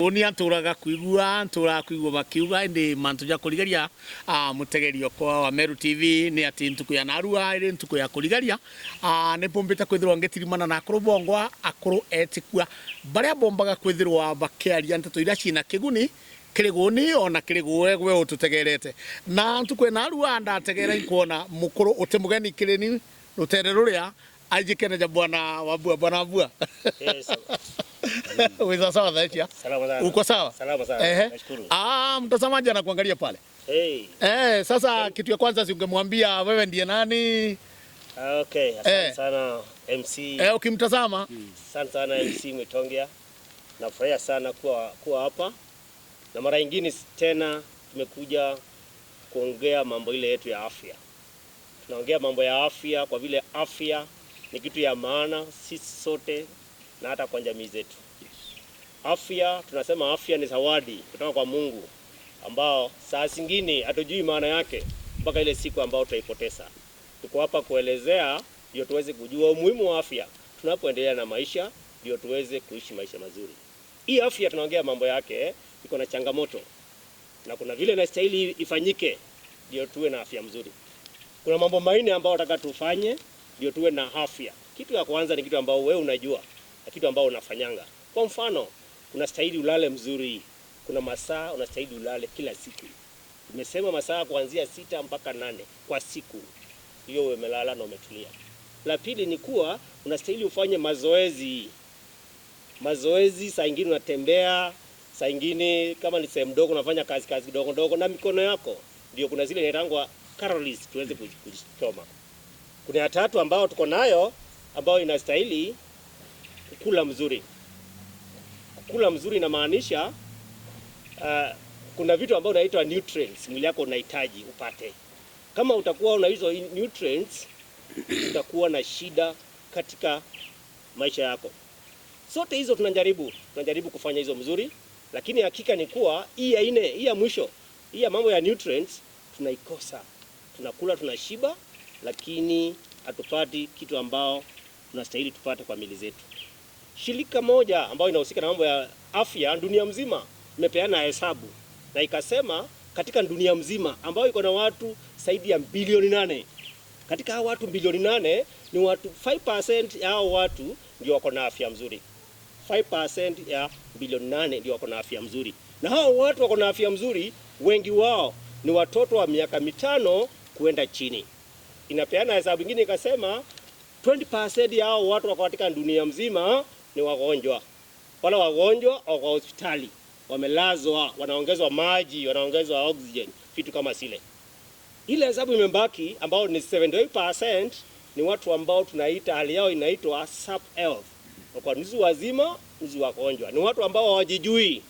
Unia nturaga kuigua, nturaga kuigua bakiuga indi mantu ja kurigaria mutegeri okwa wa Meru TV ni ati ntuku ya narua iri ntuku ya kurigaria ni mbumbite kwithirwa ngitirimana na akuru bongwa akuru etikua baria bombaga kwithirwa bakiaria nteto iria cina kiguni kiri guni ona kiri gwe gwe ututegerete na ntuku ya narua ndategera ikuona mukuru uti mugeni kiri ni rutere ruria aijikeneja bwana Wambua. Bwana Wambua. Yes. Weza sawa dhaisha? Salama sana. Uko sawa? Salama sana. Ehe. Nashukuru. Mtazamaji anakuangalia pale. Hey. Sasa kitu ya kwanza si ungemwambia wewe ndiye nani? Okay, asante Eh. sana MC. Ukimtazama Asante sana MC Mwitongia. Nafurahia sana kuwa hapa. Na mara nyingine tena tumekuja kuongea mambo ile yetu ya afya. Tunaongea mambo ya afya kwa vile afya ni kitu ya maana sisi sote na hata kwa jamii zetu. Afya, tunasema afya ni zawadi kutoka kwa Mungu ambao saa zingine hatujui maana yake mpaka ile siku ambao tutaipoteza. Tuko hapa kuelezea ndio tuweze kujua umuhimu wa afya tunapoendelea na maisha, ndio tuweze kuishi maisha mazuri. Hii afya tunaongea mambo yake iko na changamoto na kuna vile inastahili ifanyike ndio tuwe na afya mzuri. Kuna mambo manne ambayo nataka tufanye ndio tuwe na afya. Kitu ya kwanza ni kitu ambao wewe unajua na kitu ambao unafanyanga. Kwa mfano, unastahili ulale mzuri. Kuna masaa unastahili ulale kila siku. Tumesema masaa kuanzia 6 mpaka 8 kwa siku. Hiyo umelala na umetulia. La pili ni kuwa unastahili ufanye mazoezi. Mazoezi saa ingine unatembea, saa ingine kama ni sehemu ndogo unafanya kazi kidogo ndogo na mikono yako. Ndio kuna zile inaitangwa calories tuweze kujichoma. Kuna ya tatu ambao tuko nayo ambayo inastahili kukula mzuri. Kukula mzuri inamaanisha kuna vitu ambavyo unaitwa nutrients mwili yako unahitaji upate. Kama utakuwa una hizo nutrients utakuwa na shida katika maisha yako. Sote hizo tunajaribu kufanya hizo mzuri, lakini hakika ni kuwa hii ya nne, hii ya mwisho, hii ya mambo ya nutrients tunaikosa. Tunakula tunashiba, lakini hatupati kitu ambao tunastahili tupate kwa miili zetu. Shirika moja ambayo inahusika na mambo ya afya dunia mzima imepeana hesabu na ikasema katika dunia mzima ambayo iko na watu zaidi ya bilioni 8. Katika hao watu bilioni 8 ni watu 5% ya hao watu ndio wako na afya mzuri. 5% ya bilioni 8 ndio wako na afya mzuri. Na hao watu wako na afya mzuri wengi wao ni watoto wa miaka 5 kuenda chini. Inapeana hesabu nyingine ikasema 20% ya hao watu wako katika dunia mzima ni wagonjwa. Wale wagonjwa wako hospitali, wamelazwa, wanaongezwa maji, wanaongezwa oxygen, vitu kama zile. Ile hesabu imebaki ambao ni 78% ni watu ambao tunaita hali yao inaitwa sub health. Wako nusu wazima, nusu wagonjwa. Ni watu ambao hawajijui.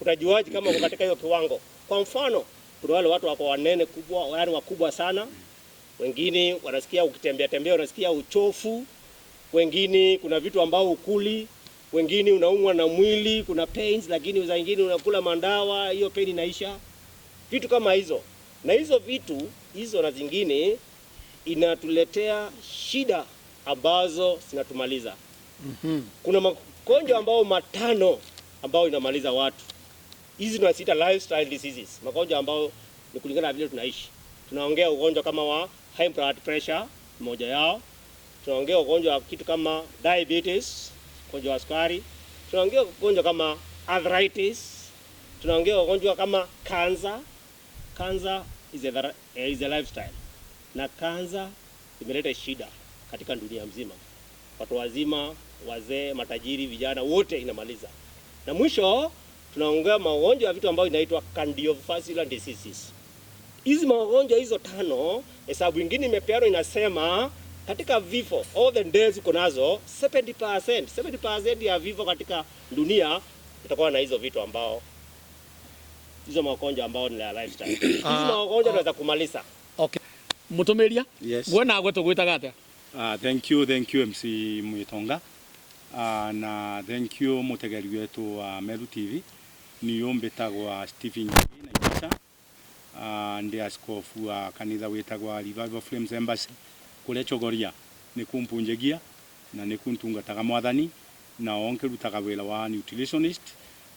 Utajuaje kama uko katika hiyo kiwango? Kwa mfano, kuna wale watu wako wanene kubwa, yaani wakubwa sana. Wengine wanasikia ukitembea tembea unasikia uchofu. Wengine kuna vitu ambao ukuli, wengine unaumwa na mwili, kuna pains, lakini za wengine unakula mandawa, hiyo pain inaisha. Vitu kama hizo. Na hizo vitu hizo na zingine inatuletea shida ambazo zinatumaliza. Kuna magonjwa ambao 5 ambao inamaliza watu. Hizi tunaziita lifestyle diseases, magonjwa ambao ni kulingana na vile tunaishi. Tunaongea ugonjwa kama wa high blood pressure mmoja yao. Tunaongea ugonjwa wa kitu kama diabetes, ugonjwa wa sukari. Tunaongea ugonjwa kama arthritis. Tunaongea ugonjwa kama cancer. Cancer is a lifestyle. Na cancer imeleta shida katika dunia mzima. Watu wazima, wazee, matajiri, vijana wote inamaliza. Na mwisho tunaongea magonjwa ya vitu ambayo inaitwa cardiovascular diseases. Hizi magonjwa hizo 5, hesabu nyingine imepeanwa inasema katika vifo all the deaths uko nazo 70% ya vifo katika dunia itakuwa na hizo vitu ambao hizo magonjwa ambao ni ya lifestyle. Hizi magonjwa tunaweza kumaliza. Okay. Mutumiria? Yes. Wewe na gwetu gwitaga atia? Thank you, thank you MC Mwitonga. Na thank you mutegeri wetu wa Meru TV. Niyo mbetagwa Stephen Njagi na Ibisa. Ndi askofu wa kanitha witagwa Revival Flames Embassy kuria Chogoria. Ni kumpunjegia na ni kuntungataga mwathani na onkirutaga wira wa nutritionist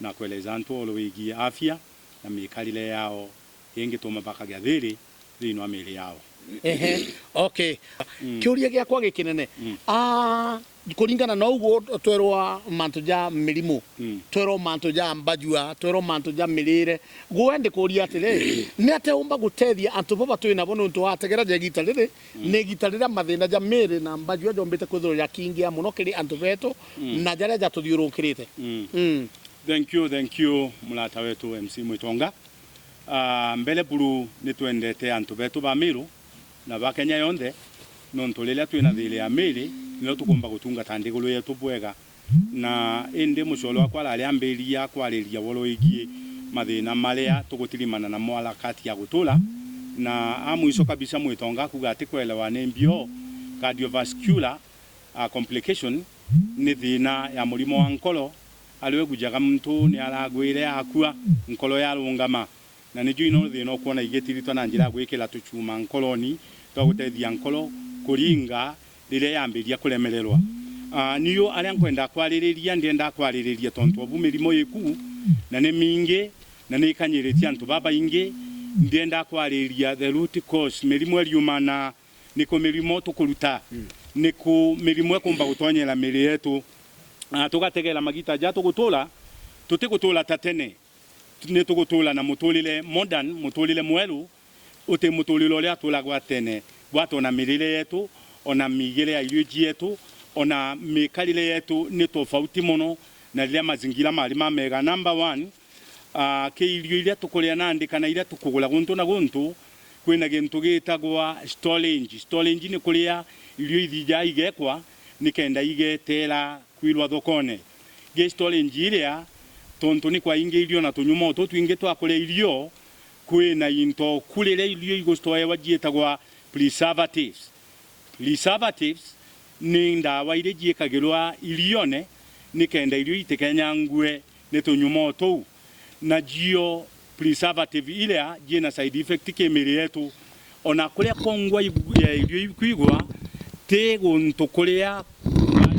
Na kueleza antu olo wigie afya na miikarire yao ingituma bakagia thiri thiini wa miiri yao. Ehe, okay. Kiuria giakwa gikinene, ah, kuringana na uguo twerwa mantu ja mirimu, twerwo mantu ja mbajua, twerwo mantu ja mirire, gwe ndikuria atiri, ni atia umba gutethia antu baba twi nabo, nuntu wategera ja gita riri ni gita riria mathina ja miri na mbajua jombite kwithirwo jakiingia muno kiri antu betu na jaria jatuthiurukirite? Thank you, thank you, mulata wetu MC Mwitonga. Mbele buru nitwendete antu betu ba Miru na ba Kenya yonthe, nontu riria twina thiri ya miri nilo tukumba gutungata ndiguru yetu bwega. Na indi mucoro wakwa arariambiria kwariria woro wigie mathina maria tugutirimana namo harakati ya gutura, na amwico kabisa Mwitonga kuga ati kwelewa ni mbio cardiovascular complication ni thina ya murimo wa nkoro ariwe gujaga muntu ni aragwire akua nkoro yarungama, na nijui no thina ukuona igitiritwa na njira ya gwikira tuchuma nkoroni twa gutethia nkoro kuringa riria yambiria kuremererwa. Niyo aria nkwenda kwaririria, ndienda kwaririria tontu obu mirimo iku na ni mingi na ni ikanyiritie antu baba ingi. Ndienda kwaririria the root cause mirimo eriumana ni ku mirimo tukuruta, ni ku mirimo ekumba gutonyera miri yetu. Tugategera magita ja tugutura tutigutura ta tene, ni tugutula na mutulile modern, mutulile mweru uti mutulile uria tulagwa tene gwatona mirire yetu ona migire ya irio yetu ona mikarire yetu ni tofauti muno na riria mazingira mari ma mega. Number 1, ke irio iria tukuria nandi kana iria tukugura guntu na guntu kwina gintu gitagwa storage. Storage ni kuria irio ithija igekwa ni kenda igetera kwirwa thokone. Ge storage iria tontu ni kwa ingi irio na tunyumo tu twingi twa kuria irio kwina into kurire irio igustoewa jietagwa preservatives. Preservatives ni ndawa iria jiekagirwa irione ni kenda irio itikenyangue ni tunyumo tuu, na jio preservative iria jina side effect ki miri yetu ona kuria kongwa irio ikwigwa ti guntu kuria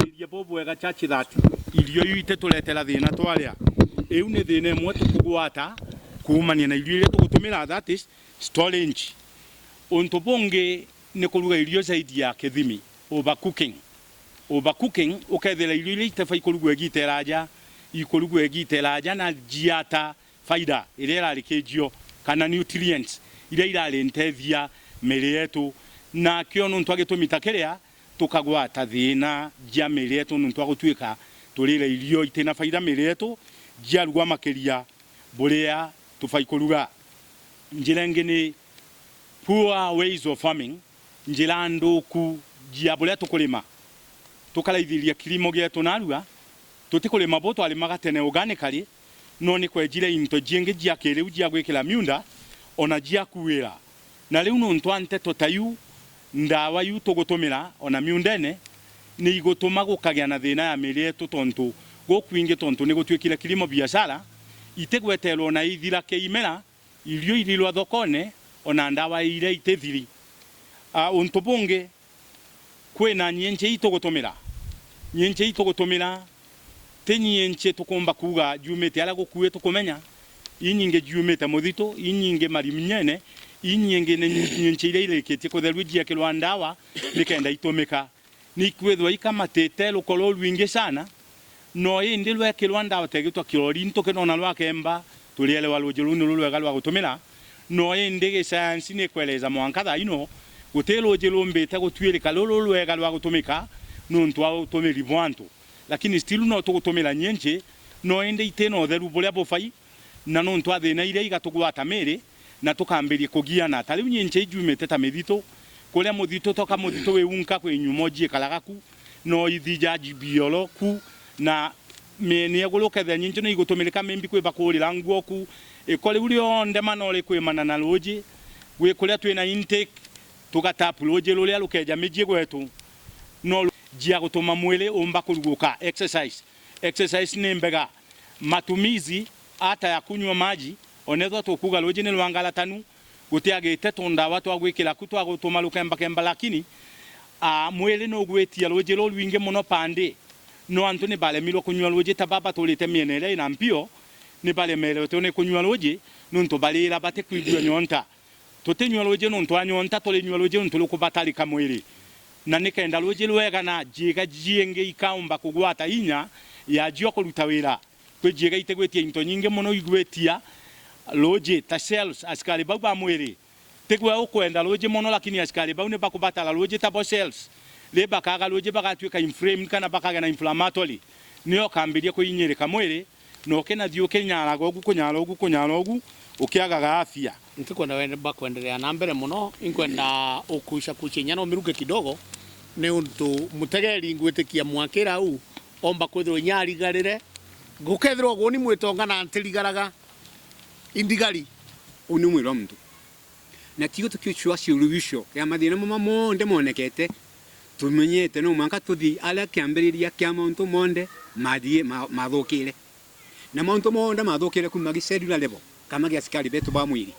iria bobwega chachi that irio ite turetera thina twaria iu ni thina imwe tukugwata kumania na irio iria tugutumira, that is storage. Untu bungi ni kuruga irio zaidi ya kithimi, overcooking. Overcooking ukethira irio iria itebai kurugwo igiteraja, ikurugwo igiteraja na jiata faida iria irarikijio kana nutrients iria irarintethia miri yetu, na kio nuntu agitumita kiria tukagwata thina jia miri yetu nuntu agutuika turire irio itina faida miri yetu jiarugwa makiria buria tufai kuruga. Njira ingi ni poor ways of farming, njira nduku jia buria tukurima tukaraithiria kilimo gietu narua tutikurima bo twarimaga tene organically, no ni kwenjire into jingi jia kiriu jia gwikira miunda ona jia kuwira, na riu nuntu anteto ta yu ndawa yu tugutumira ona miundene ni igutuma gukagia na thina ya miri yetu tontu gukwingi tontu ni gutuikire kilimo biashara itegweterwo na ithira keimera irio irirwa thokone ona ndawa ire itethiri. Untu bungi kwina nyenche itugutumira, nyenche itugutumira ti nyenche tukumba kuga jumite ala gukue tukumenya inyinge jumite muthito inyinge marimunyene inyinge ni nyenche ire ireketie kutherua jiakirwa ndawa nikenda itumika ni kwithwa ikamatite rukoro rwingi sana, no indi rwekirwa ndawa tegitwa kirori ntukinona rwa kemba turielewa rũnji rũu nĩ rwega rwa gũtũmĩra, no indi gĩcayanci nĩ kweleza mwanka thaa ino gũtĩ rũnji rũmbĩte gũtuĩrĩka rũrũ rwega rwa gũtũmĩka nũntũ wa ũtũmĩri bwa antũ, lakini still no tũgũtũmĩra nyenje no indi itĩ na ũtheru bũrĩa bũbai na nũntũ wa thĩna iria igatũgwata mĩrĩ na tũkambĩria kũgiana. Ta rĩu nyenje ijumĩte ta mĩthitũ kũrĩa mũthitũ toka mũthitũ wĩ unka kwĩ nyumo njiĩkaraga ku no ithija bioro ku na mĩeni ĩgũrũkethe nyinji no igũtũmĩrĩka mĩmbi kwĩ bakũrĩra nguo ku ĩko rĩu rĩonthe manore kwĩmana na rũnji gwĩ kũrĩa twĩna intake tũgatapu rũnji rũrĩa rũkenja mĩjiĩ gwetu no jia gũtũma mwĩrĩ ũmba kũrugũka. Exercise, exercise nĩ mbega, matumizi ata ya kunywa maji onethwa tũkuga rũnji nĩ rwa ngaratanu gũtiagĩte tũndawa twa gwĩkĩra ku twa gũtũma rũkembakemba, lakini mwĩrĩ no gwĩtia rũnji rũu rwingĩ mũno pande no antu nĩ baremirwo kũnyua rũnji ta baba tũrĩte mĩena ĩrĩa ĩna mpio Ni baremeretwe ni kunywa ruji nuntu barira batikwigua nyonta. Tutinywa ruji nuntu anyonta, turinywa ruji nuntu rukubatarika mwiri. Na nikenda ruji rwega na njiga jiingi ikaumba kugwata inya ya jio kuruta wira. Kwi njiga itigwitia into nyingi muno igwitia ruji ta cells askari bau ba mwiri. Tigwe ukwenda ruji muno lakini askari bau ni bakubatara ruji ta bo cells. Ri bakaga ruji bagatuika inflamed kana bakaga na inflammatory. Nio kambirie kuinyirika mwiri na ukinathii ukinyaraga ugu kunyara ugu kunyara ugu ukiagaga afya. Ntikwenda wende bakwendelea na mbere muno, inkwenda ukuca kucia nyana umiruke kidogo ni untu mutegeri ngwitikia mwakira u omba kwithirwo nyarigarire gukethirwo guni mwitonga na ntirigaraga indigari uni mwira mndu na tigo tukichwa suluhisho ya mathina mama monde monekete tumenyete no mwanka tuthi ala kiambiriria kia mauntu monde mathie mathukire na mauntu monde mathukire kuma gi cellular level kama gi asikari betu ba mwiri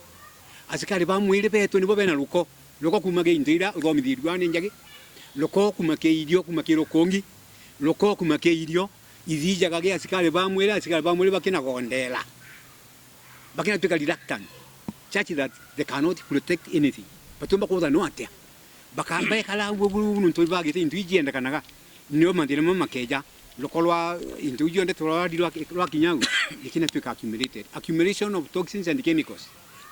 asikari ba mwiri betu nibo bena ruko ruko kuma gi indira uthomithirwa ni njagi ruko kuma ki irio kuma ki rukungi ruko kuma ki irio ithijaga gi asikari ba mwiri asikari ba mwiri bakina gondela bakina tuka reluctant such that they cannot protect anything batumba kutha no atia bakamba kala ugu nuntu bagite intu ijienda kanaga nio mathina mo makeja ruko intu ionde turari rwa kinyagu ikina tuka accumulated accumulation of toxins and chemicals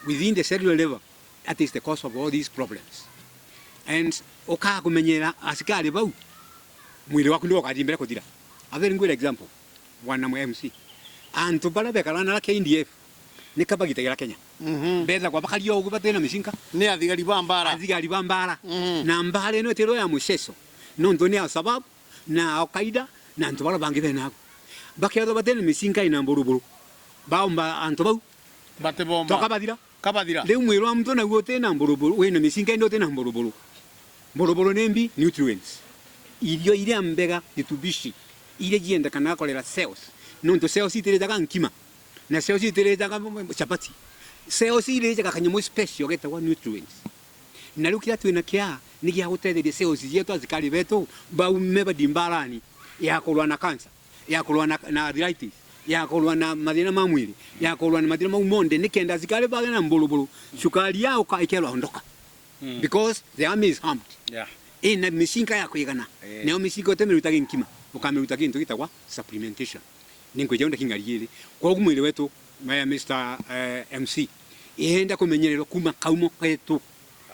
within the cellular level. That is the cause of all these problems. And oka kumenyera asikari bau mwiri waku ndio kathi mbere kuthira. A very good example wana mu MC antu bara bekarana na KNDF ni kabagitagira Kenya. Betha kwa bakario ugu batena misinka ni athigari ba mbara athigari ba mbara na mbara ino etero ya muceso no ndo ni sababu na Al-Qaeda na antu bara bangi benago baketho batena misinka ina mburuburu baomba antu bau bate bomba tokabathira kabathira riu mwiri wa mtu naguo tena mburuburu wina misinka ndo tena mburuburu mburuburu nembi nutrients irio iria mbega nitubishi iria jiendekana kolera cells nontu cells itirejaga nkima na cells itirejaga chapati cells irejaga kanyamu special getagwa nutrients na riu kiria twina kia ni gia gutetheria cells cietu athikari betu baume badimbarani ya kurwa na cancer ya kurwa na arthritis ya kurwa na mathina ma mwiri ya kurwa na mathina mau monde ni kenda athikari bage na mburuburu cukari yao ka ikerwa ondoka because the army is armed. Yeah. Ina misinka ya kuigana neo misinka utemeruta nkima ukameruta kintu gitagwa supplementation ningweja ndakingariire kwa mwiri wetu Mr. MC ihenda kumenyererwa kuma kaumo ketu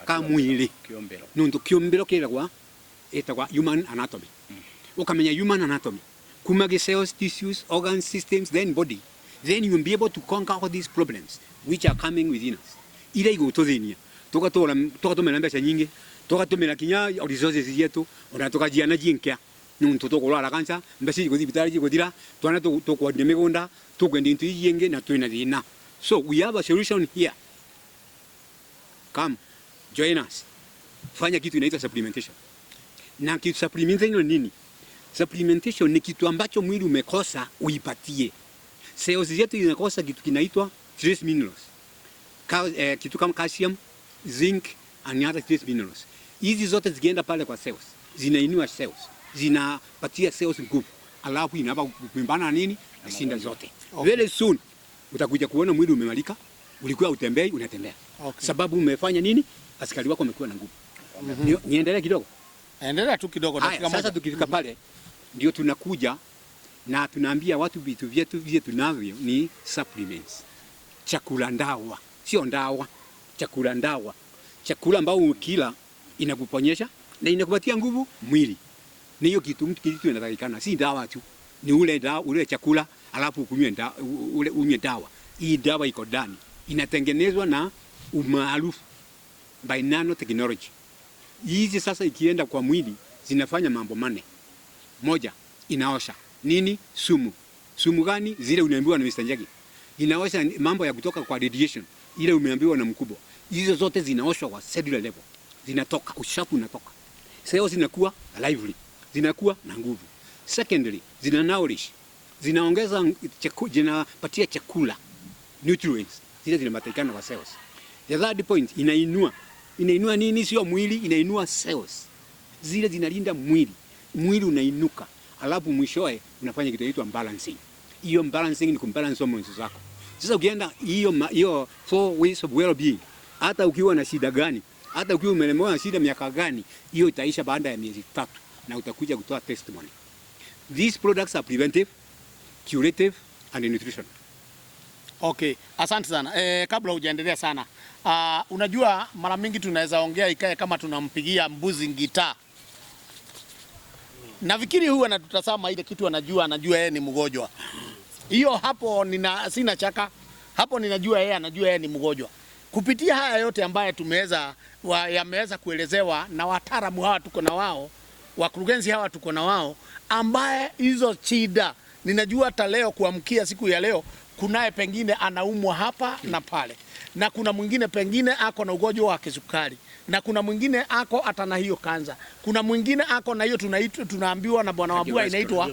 ka mwiri kiombero nuntu kiombero kiragwa etagwa human anatomy. Ukamenya human anatomy kuma ge cells, tissues, organ systems, then body, then you will be able to conquer all these problems which are coming within us. Ira igututhinia tugatura tugatumira mbeca nyingi tugatumira kinya resources yetu ona tukajiana jinkia nuntu tukurwara kansa mbeca iguthi thibitari jiguthira twana tukwendia migunda tukwendia into ijiingi na twina thina. So we have a solution here. Come join us, fanya kitu inaitwa supplementation. Na kitu supplementation ni nini? Supplementation ni kitu ambacho mwili umekosa uipatie. Cells zetu zinakosa kitu kinaitwa trace minerals. Kitu kama calcium, zinc and other trace minerals. Hizi zote zikienda pale kwa cells, zinainua cells, zinapatia cells nguvu. Alafu inaba kupimbana nini? Nashinda zote. Okay. Very soon utakuja kuona mwili umemalika, ulikuwa utembei, unatembea. Okay. Sababu umefanya nini? Askari wako wamekuwa na nguvu. Niendelee kidogo. Endelea tu kidogo dakika moja. Sasa tukifika pale ndio tunakuja na tunaambia watu vitu vyetu vile tunavyo ni supplements. Chakula ndawa, sio ndawa, chakula ndawa. Chakula ambao ukila inakuponyesha na inakupatia nguvu mwili. Ni hiyo kitu mtu kitu inatakikana, si dawa tu. Ni ule dawa, ule chakula alafu ukunywe dawa, ule unywe dawa. Hii dawa iko ndani. Inatengenezwa na umaarufu by nanotechnology. Hizi sasa ikienda kwa mwili zinafanya mambo manne. Moja, inaosha nini? Sumu. Sumu gani? Zile unaambiwa na Mr. Njagi. Inaosha mambo ya kutoka kwa radiation, ile umeambiwa na mkubwa. Hizo zote zinaoshwa kwa cellular level. Zinatoka, uchafu unatoka. Cells zinakuwa lively, zinakuwa na nguvu. Secondly, zina nourish. Zinaongeza zinapatia chakula, nutrients. Zile zinapatikana kwa cells. The third point, inainua. Inainua nini? Sio mwili, inainua cells. Zile zinalinda mwili. Mwili unainuka. Alafu mwishowe unafanya kitu kinaitwa balancing. Hiyo balancing ni kumbalance hormones zako. Sasa ukienda hiyo hiyo four ways of well-being, hata ukiwa na shida gani, hata ukiwa umelemewa na shida miaka gani, hiyo itaisha baada ya miezi 3 na utakuja kutoa testimony. These products are preventive, curative and nutrition. Okay, asante sana. Kabla hujaendelea sana, unajua mara mingi tunaweza ongea ikae kama tunampigia mbuzi ngitaa. Nafikiri huyu anatutazama ile kitu anajua, anajua yeye ni mgonjwa. Hiyo hapo nina sina chaka. Hapo ninajua yeye anajua yeye ni mgonjwa. Kupitia haya yote ambaye tumeweza yameweza kuelezewa na wataalamu hawa tuko na wao, wakurugenzi hawa tuko na wao, ambaye hizo shida ninajua hata leo kuamkia siku ya leo kunaye pengine anaumwa hapa na pale, na kuna mwingine pengine ako na ugonjwa wa kisukari, na kuna mwingine ako hata na hiyo kansa, kuna mwingine ako na hiyo tunaambiwa na Bwana Wambua inaitwa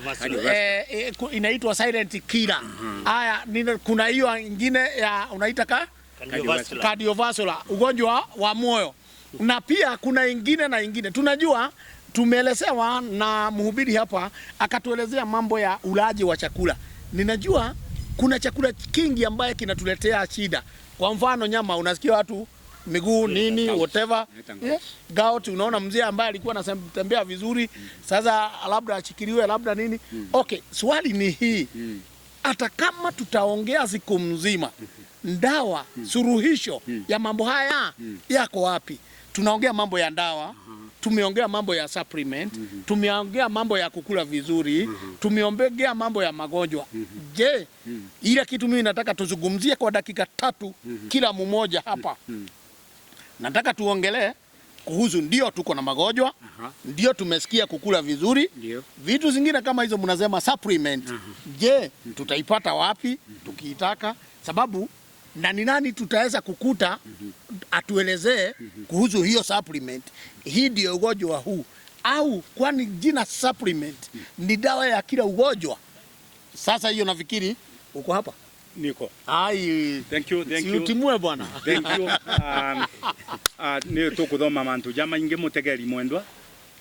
inaitwa silent killer. Haya, kuna hiyo ingine ya unaita ka Cardiovascular. Cardiovascular, ugonjwa wa moyo, na pia kuna ingine na ingine. Tunajua tumeelezewa na mhubiri hapa akatuelezea mambo ya ulaji wa chakula. Ninajua kuna chakula kingi ambaye kinatuletea shida. Kwa mfano nyama, unasikia watu miguu nini whatever, Gout. Gout, unaona mzee ambaye alikuwa anatembea vizuri sasa labda ashikiliwe labda nini. Okay, swali ni hii. Hata kama tutaongea siku mzima, ndawa suluhisho ya mambo haya yako wapi? Tunaongea mambo ya ndawa, tumeongea mambo ya supplement, tumeongea mambo ya kukula vizuri, tumeongea mambo ya magonjwa. Je, ile kitu mimi nataka tuzungumzie kwa dakika 3 kila mmoja hapa. Nataka tuongelee kuhusu, ndio tuko na magonjwa, ndio tumesikia kukula vizuri, Ndio. vitu zingine kama hizo mnasema supplement. Je, tutaipata wapi tukiitaka? Sababu na ni nani tutaweza kukuta atuelezee kuhusu hiyo supplement? Hii ndio ugonjwa huu, au kwani jina supplement ni dawa ya kila ugonjwa? Sasa hiyo nafikiri uko hapa. Niko. Ai, Thank you, thank you. Siutimue bwana. Thank you. Ni tukuthoma mantu jama ingi mutegeri mwendwa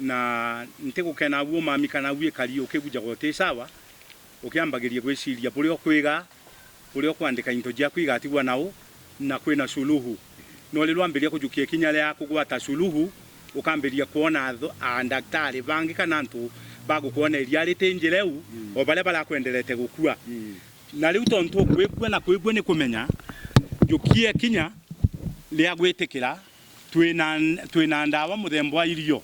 na ntigukena guo mami kana guo kari ukigujaga uti sawa ukiambagiria gwiciria buria ukwiga buria ukwandika into jiaku igatigwa nao na kwina suluhu no ri rwambiria kujukia ikinya ria kugwata suluhu ukambiria kuona andaktari bangi kana antu bagukuona iria riti njireu o baria barakwenderete gukua na riu tontu kwigua na kwigua ni kumenya jukie kinya ria gwitikira twina ndawa muthemba wa irio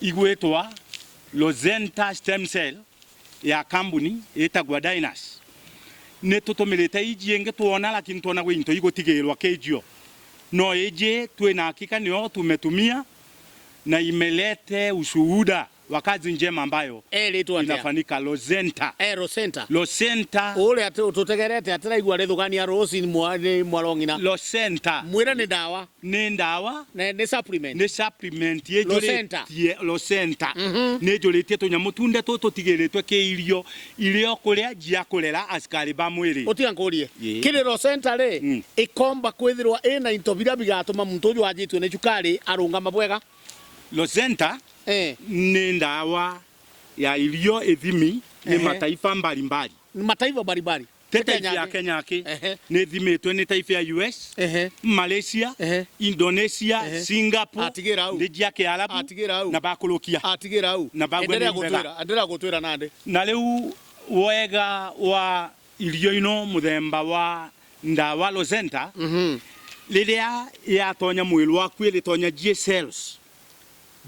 igwitwa Lozenta stem cell ya kambuni itagwa Dynas. Ni tutumirite iji ingi tuona lakini tuona gwi into igutigirwa kijio no iji twina hakika nio tumetumia na imelete ushuhuda wa kazi njema ambayo inafanyika Lozenta. Lozenta. Lozenta. Ule tutegerete atiraigua rithugania rosi mwarong'ina. Lozenta. Mwira ni dawa. Ni ndawa. Ni supplement. Ni supplement Lozenta. Lozenta. Ni njuritie tunyamu tunde tutigiritwe ki irio irio kuria njia kurera askari ba mwiri. Utiga nkurie. Kiri Lozenta ri ikomba kwithirwa ina into biria bigatuma muntu uyu wanjitwe ni cukari arungama bwega. Lozenta ni ndawa ya irio ithimi ni mataifa mbalimbali. Ni mataifa mbalimbali. Te taifa ya Kenya ki ni ithimitwe ni taifa ya US, Malaysia, Indonesia, Singapore, ni njia Kiarabu na bakulukia. Atigira au. Na bagwe Endelea ni mbega. gutwira, endelea gutwira nande. Na riu wega wa irio ino muthemba wa ndawa Lozenta, riria yatonya mwiri waku iritonya G cells.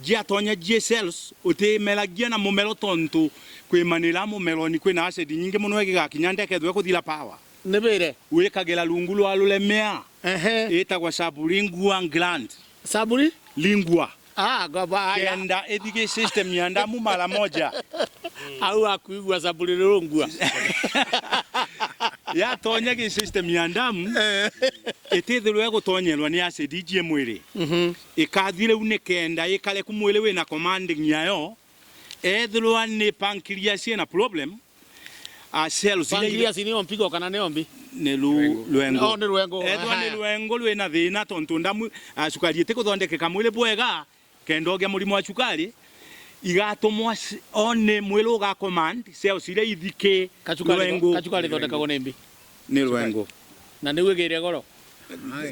Jiatonya G cells utimeragia na mumero tontu kwimanira mumero ni kwina acid nyingi muno igigakinya ndeke thwe kuthira power. Nibire wikagira rungu rwa ruremea. Itagwa sublingual gland. Saburi lingua. Gaba haya. Kenda ithige system ya ndamu mara moja. Au akuigua saburi rungua. Ya tonya gi system ya ndamu. Itithirwe gutonyerwa ni acid njie mwiri. Ikathire une kenda ikare ku mwiri wina commanding yayo. Ethirwa ni pancreas ina problem. A cells ile Pancreas ni ompigo kana ni ombi? Ni lwengo. Oh, ni lwengo. Ethirwa ni lwengo lwina thina tontu ndamu cukari itikuthondekeka mwiri bwega kenda ũgĩa mũrimũ wa cukari igatumwa one mwiri uga command cells iria ithike Kacukari lwengo. Kacukari thondekagwo nĩ mbi? Ni rwengo. Na nä gwä gä goro.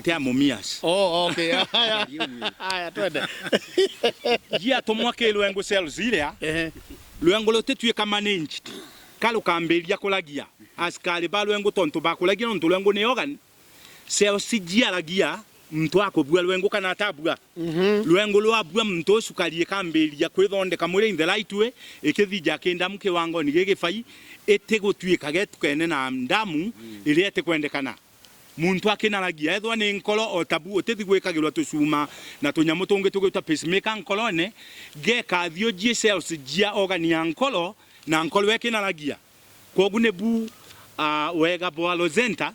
Tia mumias. Oh, okay. Haya. Haya, twende. Jia tumwa ke rwengo cells iria. Ehe. Rwengo rutituika managed kalukambĩria kũragia askari ba rwengo tontu bakũragia nontu rwengo nĩ organ cells jiaragia mtu akũbua rwengo kana atabua. Rwengo rwabua mtu cukari ĩkambĩria kwĩthondeka mwĩrĩ in the right way ĩkĩthija kĩ ndamu kĩwango-inĩ gĩgĩbai ĩtĩgũtuĩka getukene na ndamu ĩrĩa ĩtĩkwendekana muntu akinaragia ethwa ni nkoro o tabu utithi gwikagirwa tucuma na tunyamu tungi tugwitwa pacemaker nkorone gekathio jie cells jia organ ya nkoro na nkoro ekinaragia kogu ni bu wega bwa Rosenta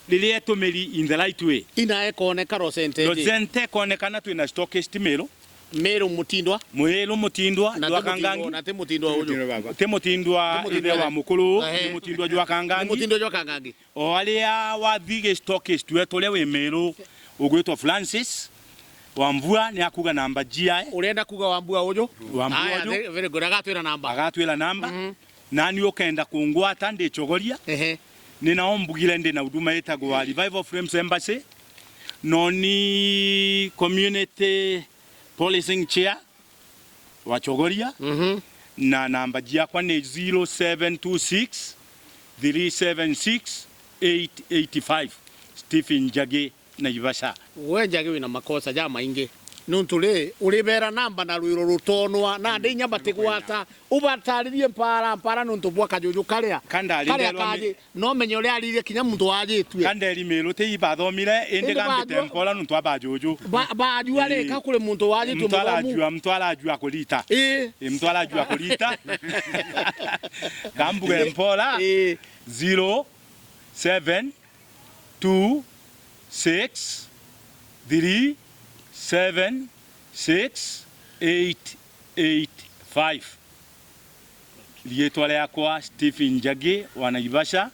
riria etumiri in the right way. Ina ekoneka Rosente. Rosente konekana twina stockist Meru. Meru Mutindwa. Meru Mutindwa na jwa Kangangi. Na te Mutindwa uyu. Te Mutindwa ithe wa mukuru ni Mutindwa jwa Kangangi. Mutindwa jwa Kangangi. O aria wathige stockist wetu uria wi Meru ugwitwo Francis Wambua ni akuga namba GI. Urenda kuga Wambua uyu? Wambua uyu. Very good. Agatwira namba. Agatwira namba. Nani ukenda kungwata ndi chogoria. Ehe. Ni nao mbugire ndi na huduma yetagwa Revival Frames Embassy. Noni community policing chair wa Chogoria. Na namba jiakwa ni 0726 376 885 Stephen Njagi Naivasha. We Njagi wina makosa ja maingi nuntu ri uribera namba na rwiro rutonwa na ndi nyamba tigwata ubataririe mpara mpara nuntu bwa kajuju karia karia kaji no menye uria aririe kinya muntu wajitue kanderi miru ti ibathomire indi gambite mpora nuntu abajuju bajua ri ka kuri muntu wajitue muthu mtu arajua kulita mtu arajua kulita kambuge mpora 0 7 2 6 3 7 6 8 8 5. Lietwa liakwa Stephen Njagi wa Naivasha,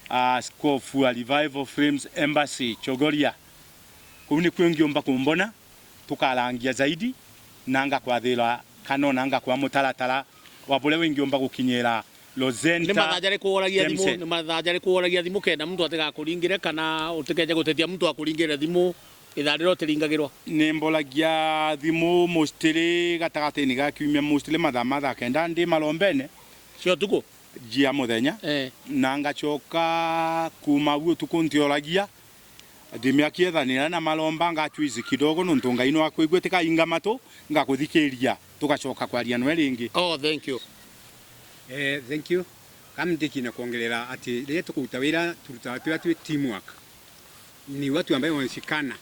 askofu wa Revival Frames Embassy Chogoria. Kuu ni kwingiomba kumbona tukarangia zaidi nanga kwathira kano nanga kwa mutaratara wa bure wingiomba gukinyira Rosenta. Ni mathaja kuoragia thimu, ni mathaja kuoragia thimu kenda mtu atigakuringire kana utikeje gutetia mtu akuringire thimu ithariro tiringagirwa. Ni mboragia thimu mostly gatagati-ini ga kiumia mostly mathaa ma thaa kenda ndi marombene cio tuku jia muthenya na ngacoka kuma u utuku ntioragia ndimiakiethanira na maromba ngachuici kidogo nontu Ngai no akwigua tikainga matu ngakuthikiria tugacoka kwaria nwe ringi. Oh, thank you. Thank you. Kamdiki na kuongelera ati rĩrĩa tukuruta wĩra turutaga twĩ teamwork. Ni watu ambao wanashikana.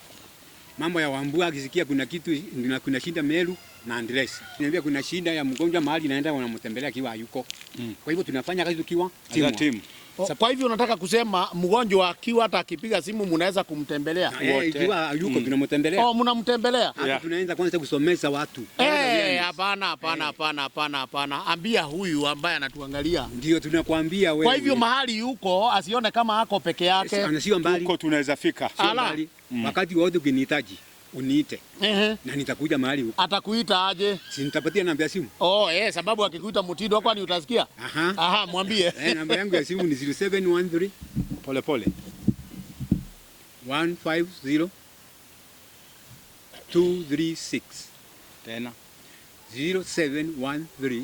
Mambo ya Wambua akisikia kuna kitu na kuna shida Meru na Andres. Niambia kuna shida ya mgonjwa mahali naenda wanamtembelea akiwa hayuko. Kwa hivyo tunafanya kazi tukiwa team. Kwa hivyo unataka kusema mgonjwa akiwa hata akipiga simu mnaweza kumtembelea? Ikiwa hayuko tunamtembelea. Oh, mnamtembelea? Hapa tunaanza kwanza kusomeza watu. Hapana hapana hapana hapana hapana. Ambia huyu ambaye anatuangalia. Ndio tunakwambia wewe. Kwa hivyo mahali yuko asione kama ako peke yake. Anasiwa mbali. Huko tunaweza fika. Sio mbali. Wakati wote ukinihitaji uniite. Na nitakuja mahali huko. Atakuita aje? Si nitapatia namba ya simu. Oh, sababu akikuita Mutindo kwani utasikia? Aha. Aha, mwambie. Namba yangu ya simu ni 0713 pole pole 150 236. Tena 0713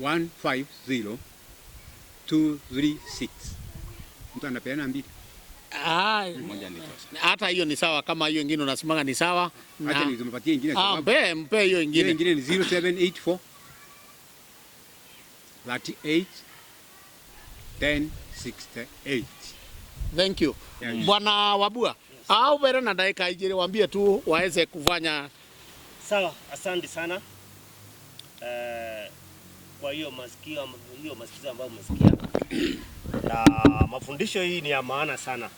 150 236. Mtu anapeana mbili. Hata hiyo ni sawa, kama hiyo nyingine unasimanga ni sawa. Acha nimpatie nyingine sababu. Mpe hiyo nyingine. Hiyo nyingine ni 0784 38 10 68. Thank you. Yeah. Bwana Wabua, au bere na dakika ijiri waambie tu waweze kufanya. Sawa, asante sana. Kwa hiyo masikio, hiyo masikizo ambayo umesikia. Na mafundisho hii ni ya maana sana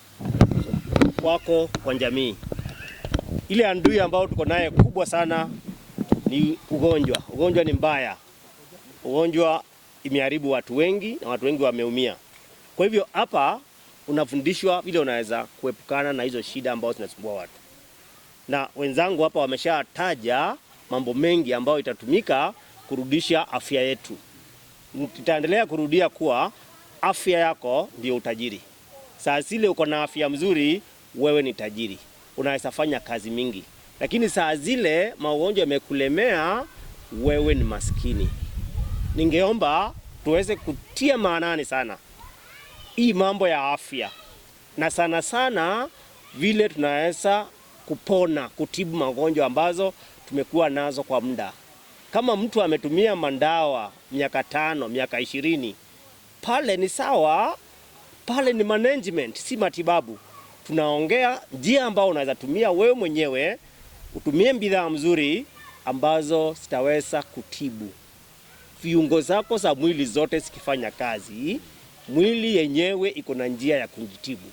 kwako, kwa jamii. Ile andui ambayo tuko naye kubwa sana ni ugonjwa. Ugonjwa ni mbaya. Ugonjwa imeharibu watu wengi na watu wengi wameumia. Kwa hivyo hapa unafundishwa vile unaweza kuepukana na hizo shida ambazo zinasumbua watu. Na wenzangu hapa wameshataja mambo mengi ambayo itatumika kurudisha afya yetu. Nitaendelea kurudia kuwa Afya yako ndio utajiri. Saa zile uko na afya mzuri, wewe ni tajiri, unaweza fanya kazi mingi, lakini saa zile magonjwa yamekulemea, wewe ni maskini. Ningeomba tuweze kutia maanani sana hii mambo ya afya, na sana sana vile tunaweza kupona, kutibu magonjwa ambazo tumekuwa nazo kwa muda. Kama mtu ametumia mandawa miaka 5, miaka 20, pale ni sawa, pale ni management, si matibabu. Tunaongea njia ambayo unaweza tumia wewe mwenyewe, utumie bidhaa mzuri ambazo zitaweza kutibu viungo zako za mwili zote. Zikifanya kazi, mwili yenyewe iko na njia ya kujitibu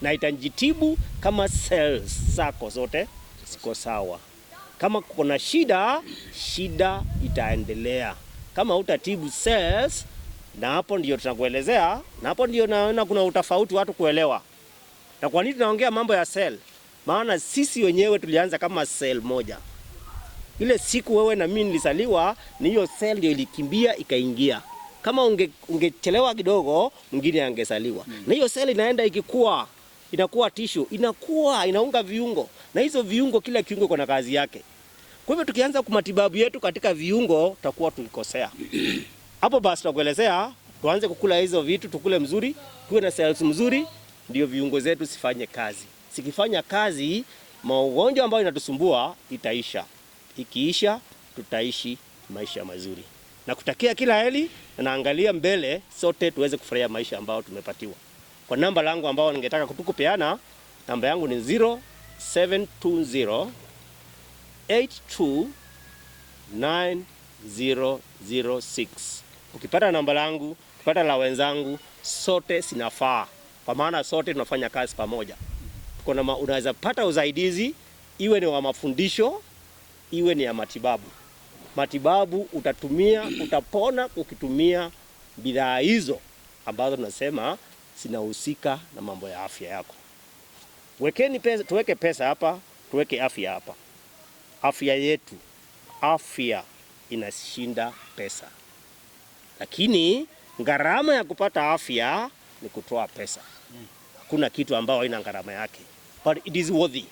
na itajitibu kama cells zako zote ziko sawa. Kama kuna shida, shida itaendelea. Kama utatibu cells, na hapo ndio tunakuelezea, na hapo ndio naona kuna utofauti watu kuelewa. Na kwa nini tunaongea mambo ya cell? Maana sisi wenyewe tulianza kama cell moja. Ile siku wewe na mimi nilizaliwa, ni hiyo cell ndio ilikimbia ikaingia. Kama ungechelewa kidogo, mwingine angezaliwa. Na hiyo cell inaenda ikikua, inakuwa tissue, inakuwa inaunga viungo. Na hizo viungo, kila kiungo iko na kazi yake. Kwa hivyo tukianza kwa matibabu yetu katika viungo, tutakuwa tulikosea. Hapo basi tutakuelezea tuanze kukula hizo vitu, tukule mzuri, tuwe na cells mzuri, ndio viungo zetu sifanye kazi. Sikifanya kazi, magonjwa ambayo inatusumbua itaisha. Ikiisha, tutaishi maisha mazuri. Na kutakia kila heri, na naangalia mbele sote tuweze kufurahia maisha ambayo tumepatiwa. Kwa namba langu ambao ningetaka kutukupeana, namba yangu ni 0720 829006. Ukipata namba langu, ukipata la wenzangu, sote sinafaa. Kwa maana sote tunafanya kazi pamoja. Kuna unaweza pata usaidizi, iwe ni wa mafundisho, iwe ni ya matibabu. Matibabu utatumia, utapona ukitumia bidhaa hizo ambazo tunasema zinahusika na mambo ya afya yako. Wekeni pesa, tuweke pesa hapa, tuweke afya hapa. Afya yetu, afya inashinda pesa. Lakini gharama ya kupata afya ni kutoa pesa. Hakuna kitu ambao haina gharama yake. But it is worthy.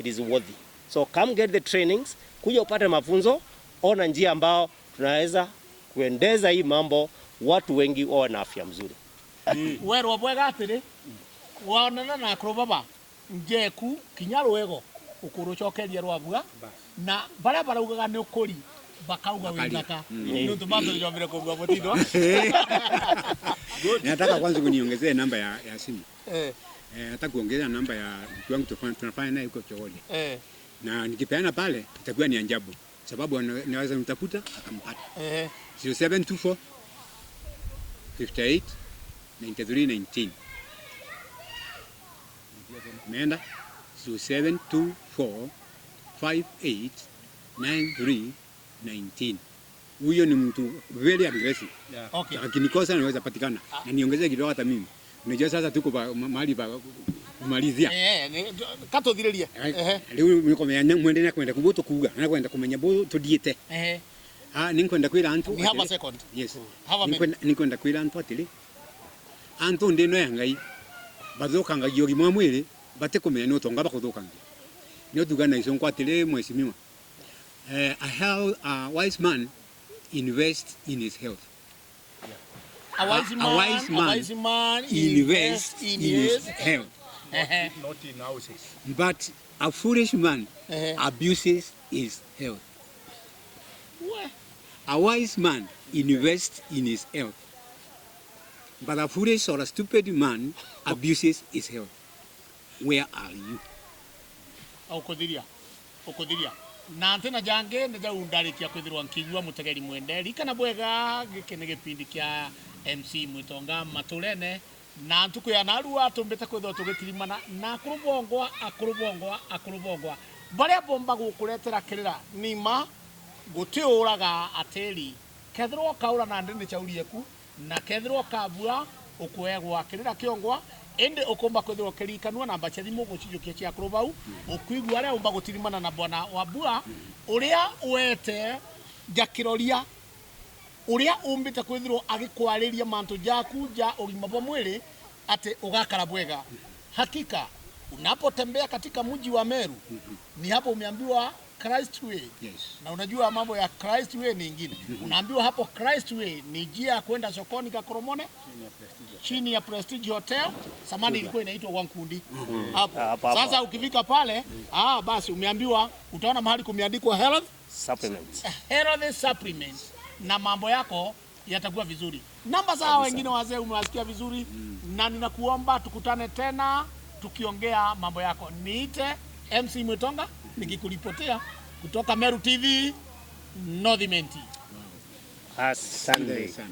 It is worthy. So come get the trainings, kuja upate mafunzo, ona njia ambao tunaweza kuendeza hii mambo, watu wengi wawe na afya mzuri. Werwo bwega atiri wonana na akuru baba njeku kinya rwego ukurucokeria rwabua na baria baraugaga ni ukuri bakauga withaka nuntu matũrĩjomire kũgua mũtindwa. Nataka kwanza kuniongezee namba ya simu. Nataka kuongeza namba ya mtu wangu tunafanya naye huko Chogoria. Na nikipeana pale itakuwa ni ajabu, sababu naweza mtafuta akampata. 0724 58 93 19. Umeenda 0724 58 93 19. Huyo ni mtu very aggressive. Akinikosa naweza patikana. Na niongezee kidogo hata mimi. Unajua sasa tuko mahali pa kumalizia. Katũthirĩrie. Rĩu nĩkũmenya mwende na kwenda kuguo tukuga na kwenda kumenya bu tuthiĩte. Nĩngwenda kwĩra antu We have a atĩrĩ. second. Yes. Have a minute. Nĩngwenda kwĩra antu atĩrĩ, antu ndĩ ĩno ya Ngai bathũkangagia ũgima wa mwĩrĩ batikũmenya nĩ ũtonga bakũthũkangia. Nĩ ũtuga na ico atĩrĩ mheshimiwa. A wise man invests in his health. A wise A man, wise a man wise man invests in his health. Not in houses. But a foolish man abuses his health. We. A wise man invests in his health. But a foolish or a stupid man abuses his health. Where are you? Ukuthiria. Ukuthiria. Na nte na jange nä jau ndarĩkia kwithirwa nkiigua mutegeri mwenderi kana bwega gĩkĩ nĩ gĩbindi kĩa MC Mwitonga Matũrene na ntukũ ya narua tũmbĩte kwithirwa tũgĩtirimana na akũrũ bongwa akũrũ bongwa akũrũ bongwa barĩa bomba gũkũretera kĩrĩra nima gũtiũraga atĩri kethirwo kaũra na ndĩ nĩ chaurieku na kethirwo kabua ũkuegwa kĩrĩra kĩongwa ĩndĩ ũkũmba kwithirwo kĩrikanua namba cia thimũ gũcijũkia cia akũrũ bau ũkuigua arĩa ũmba gũtirimana na bwana Wambua ũrĩa wete njakĩroria Uria umbite kwithirwo agikwariria mantu jaku ja ugima bwa mwili ati ugakara bwega. Hakika unapotembea katika mji wa Meru ni hapo umeambiwa Christ Way. Yes. Na unajua mambo ya Christ Way ni ingine. Unaambiwa hapo Christ Way ni njia ya kwenda sokoni Gakoromone chini ya Prestige Hotel. Samani ilikuwa inaitwa Wankundi hapo. Ah, hapo, hapo. Sasa ukifika pale, basi umeambiwa utaona mahali kumeandikwa health Supplements. health supplements na mambo yako yatakuwa vizuri. Namba za hawa wengine wazee umewasikia vizuri, na ninakuomba tukutane tena tukiongea mambo yako. Niite MC Mwitonga nikikulipotea kutoka Meru TV North Imenti. Asante. Sana.